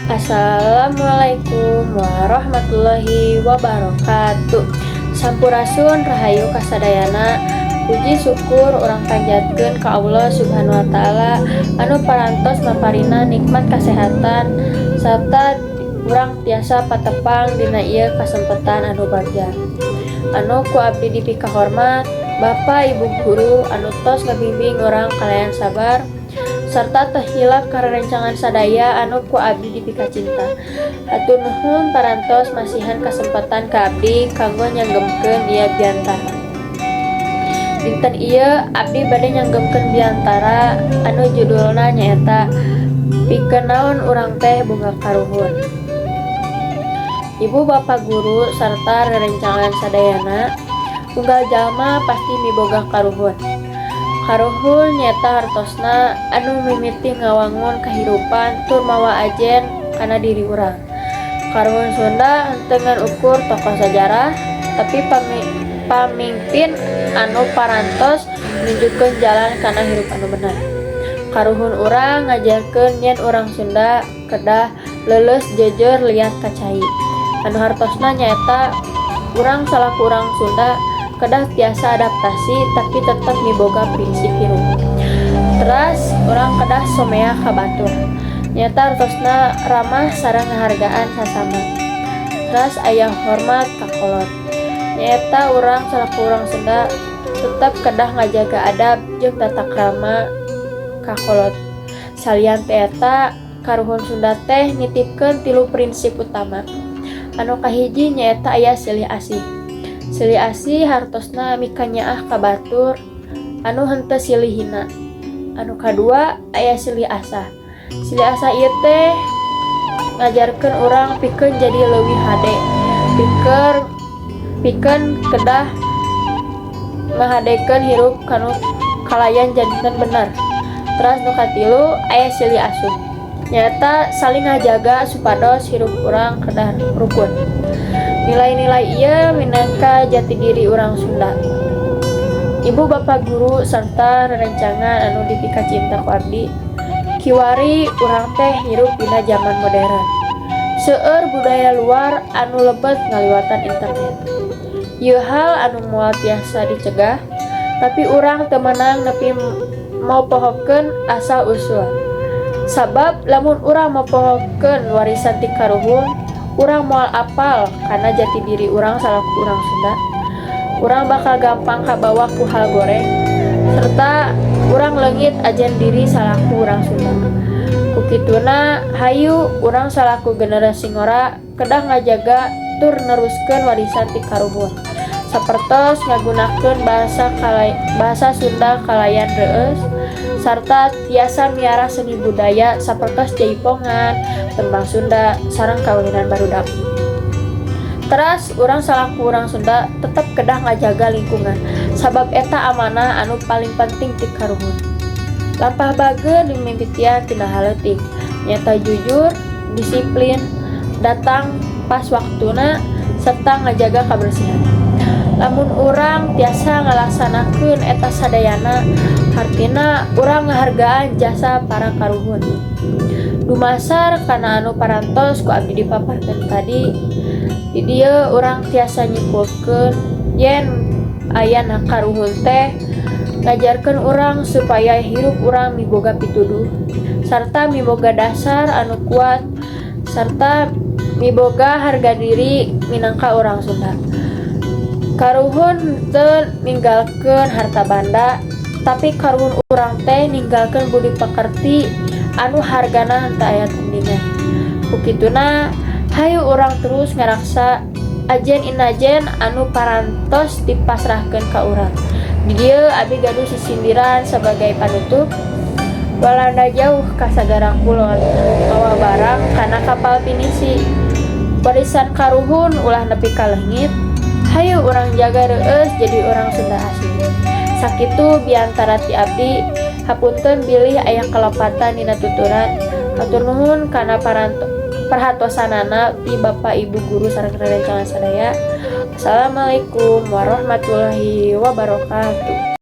Assalamualaikum warahmatullahi wabarakatuh. Sampurasun, rahayu kasadayana. Puji syukur urang panjatkeun ka Allah Subhanahu wa Ta'ala anu parantos maparina nikmat kesehatan serta urang tiasa patepang dina ieu kasempatan anu bagja. Anu ku abdi dipikahormat Bapak Ibu guru anu tos ngabimbing urang kalayan sabar serta teu hilap ka rerencangan sadaya anu ku abdi dipikacinta. Hatur nuhun parantos masihan kesempatan ka abdi kanggo nyanggemkeun ieu biantara. Dinten ieu abdi bade nyanggemkeun biantara anu judulna nyaeta "Pikeun Naon Urang Teh Boga Karuhun". Ibu bapak guru serta rerencangan sadayana, unggal jalma pasti miboga karuhun. Karuhun nyaeta hartosna anu mimiti ngawangun kahirupan tur mawa ajen kana diri urang. Karuhun Sunda henteu ngan ukur tokoh sajarah, tapi pamingpin anu parantos nunjukkeun jalan kana hirup anu bener. Karuhun urang ngajarkeun yen urang Sunda kedah leuleus jeujeur liat ka cai. Anu hartosna nyaeta urang salaku urang Sunda kedah tiasa adaptasi, tapi tetep miboga prinsip hirup. Teras urang kedah somea ka batur. Nyaeta hartosna ramah sareng ngahargaan sasama. Teras aya hormat ka kolot. Nyaeta urang salaku urang Sunda tetep kedah ngajaga adab jeung tata krama ka kolot. Salian ti eta, karuhun Sunda teh nitipkeun tilu prinsip utama. Anu kahiji nyaeta aya silih asih. Silih asih hartosna mikanyaah ka batur anu henteu silih hina. Anu kadua aya silih asah. Silih asah ieu teh ngajarkeun urang pikeun jadi leuwih hade, pikeun kedah ngahadekeun hirup kanu kalayan janten bener. Teras nu katilu aya silih asuh, nyaeta saling ngajaga supados hirup urang kedah rukun. Nilai-nilai ieu minangka jati diri urang Sunda. Ibu bapak guru serta rerencangan anu dipikacinta ku abdi, kiwari urang teh hirup dina jaman modern. Seueur budaya luar anu lebet ngaliwatan internet. Ieu hal anu moal tiasa dicegah, tapi urang teu meunang nepi mopohokeun asal usul. Sabab lamun urang mopohokeun warisan ti karuhun, urang moal apal kana jati diri urang salaku urang Sunda. Urang bakal gampang kabawa ku hal goreng serta urang leungit ajen diri salaku urang Sunda. Ku kituna, hayu urang salaku generasi ngora kedah ngajaga tur neruskeun warisan ti karuhun. Sapertos ngagunakeun bahasa Sunda kalayan reueus sarta tiasa miara seni budaya sapertos jaipongan, tembang Sunda, sareng kaulinan barudak. Teras urang salaku urang Sunda tetep kedah ngajaga lingkungan, sabab eta amanah anu paling penting ti karuhun. Lampah bageur dimimitian tina hal leutik, nyaeta jujur, disiplin, datang pas waktuna, serta ngajaga kabersihan. Lamun urang tiasa ngalaksanakeun eta sadayana, hartina urang ngahargaan jasa para karuhun. Dumasar kana anu parantos ku abdi dipaparkeun tadi, di dieu urang tiasa nyimpulkeun yen ayana karuhun teh ngajarkeun urang supaya hirup urang miboga pituduh sarta miboga dasar anu kuat sarta miboga harga diri minangka urang Sunda. Karuhun teu ninggalkeun harta banda, tapi karuhun urang teh ninggalkeun budi pekerti anu hargana henteu aya tandingan. Ku kituna, hayu urang terus ngaraksa ajen inajen anu parantos dipasrahkeun ka urang. Di dieu abi gaduh sisindiran sebagai panutup. Walanda jauh ka sagara kulon mawa barang kana kapal pinisi. Warisan karuhun ulah nepi ka leungit. Hayu urang jaga reueus jadi urang Sunda asli. Sakitu biantara ti abdi, hapunten bilih aya kalepatan dina tuturan. Hatur nuhun kana perhatosanana ti Bapak Ibu guru sareng rerencangan sadaya. Assalamualaikum warahmatullahi wabarakatuh.